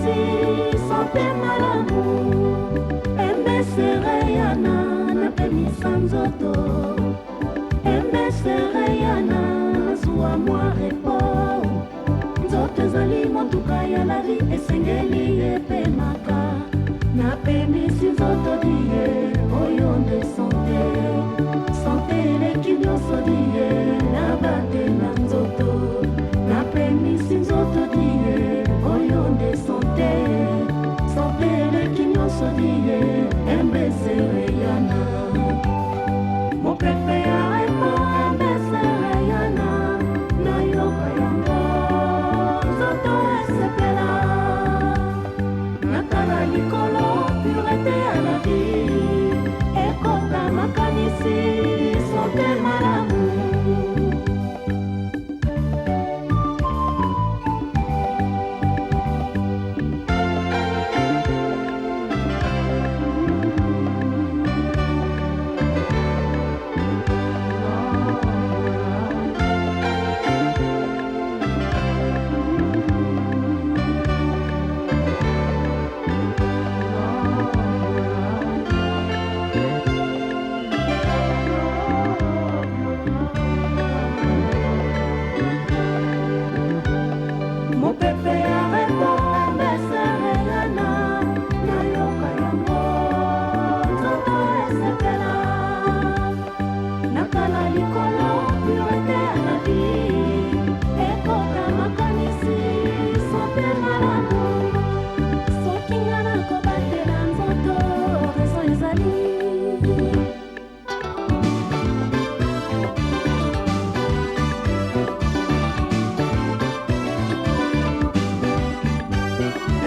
makanisi sante malamu embesereyana napemisa nzoto embesereyana nazwa mwa repo nzoto ezali motuka ya lavi esengeli epemaka napemisi nzoto diye oyo nde sante sante eleki nyonso diye nabatela nzoto napemisi nzoto diye oyo nde sante sante eleki nyonso diye embesereyana mopepe ya repo embesereyana nayoka yango nzoto esepela natala likolo purete ya la vie ekota makanisi sante malamu. Mopepe ya repo embesereyana nayoka yango nzoto esepela natala likolo purete ya la vie ekota makanisi sante malamu soki nga nakobatela nzoto raison ezali.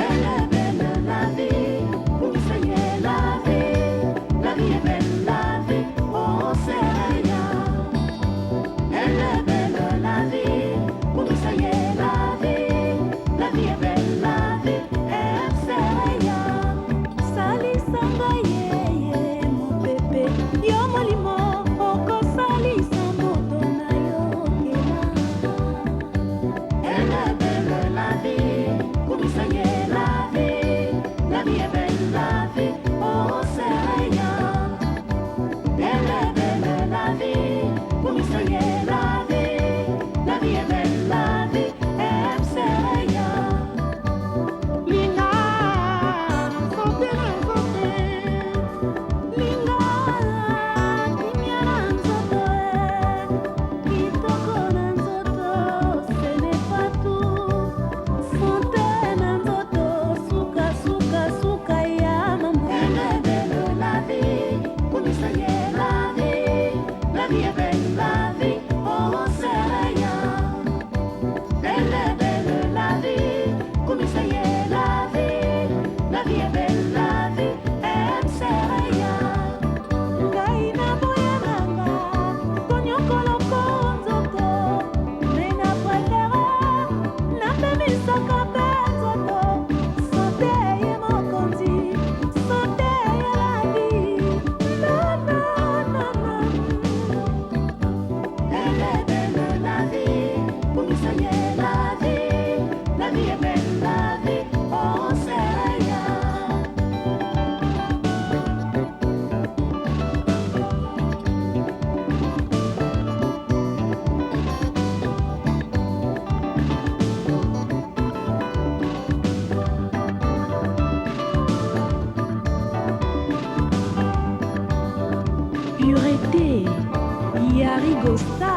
Elle est belle la vie, pour essayer la vie, la vie est belle la vie, oh c'est rien. Elle est belle la vie, pour essayer la vie est belle la vie, elle c'est rien. Salisa ngai yeye mopepe yo molimo okosalisa moto na yo kela. Elle est belle la vie, pour essayer la vie est belle la vie, oh c'est rien. Elle est belle la vie, pour essayer la vie est belle la vie, elle c'est rien. Linga, santé na nzoto, linga, kimia na nzoto, kitoko na nzoto, ce n'est pas tout. Santé na nzoto, suka suka suka ya mambo. Elle est belle la vie, pour essayer la vie est belle la vie, oh c'est rien. Elle est belle la vie, comme ça y est la vie est belle la vie, elle c'est rien. Ngai naboya nanga konyokoloko nzoto me na préfère napemisaka mpe nzoto sante ye mokonzi sante ye la vie nananana. Elle est belle la vie, pour ça y est la vie est belle la vie, oh c'est rien. Pureté, Yarigo Star.